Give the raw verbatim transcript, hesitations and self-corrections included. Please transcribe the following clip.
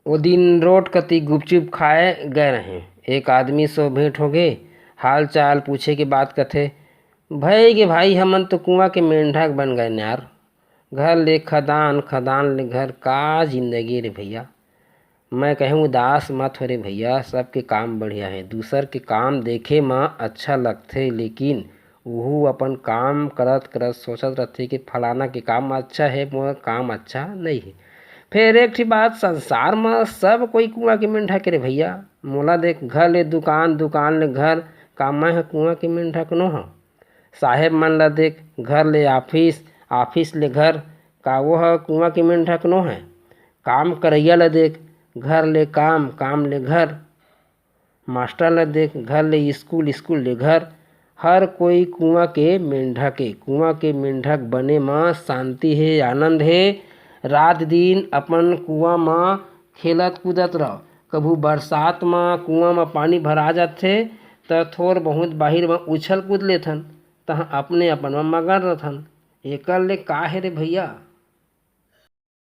ओ दिन रोड कती गुपचुप खाए गए रहें। एक आदमी सो भेंट होगे। हाल चाल पूछे के बाद कथे, "भई गे भाई, हमन तो कुआं के मेंढक बन गए यार। घर ले खदान, खदान ले घर, का जिंदगी रे भैया।" मैं कहें, "उदास मत हो रे भैया, सबके काम बढ़िया हे। दूसर के काम देखे म अच्छा लगथे, लेकिन उहू अपन काम करत करत सोचत रथे कि फलाना के काम अच्छा हे, मोर काम अच्छा नइ हे।" फेर एक ठी बात, संसार म सब कोई कुआं के मेंढक हे रे भैया। मोला देख, घर ले दुकान, दुकान ले घर, का मैं ह कुआं के मेंढक नो हंव? साहेब मन ला देख, घर ले ऑफिस, ऑफिस ले घर, का वो ह कुआं के मेंढक नो हे? काम करइया ला देख, घर ले काम, काम ले घर। मास्टर ला देख, घर ले स्कूल, स्कूल ले घर। हर कोई कुआं के मेंढक हे। कुआं के मेंढक बने म शांति हे, आनंद हे। रात दिन अपन कुआं म खेलत कूदत रह। कभू बरसात म कुआं म पानी भरा जाथे, त थोर बहुत बाहिर म उछल कूद लेथन, तहाँ अपने अपन म मगन रथन। एकर ले का हे रे भैया?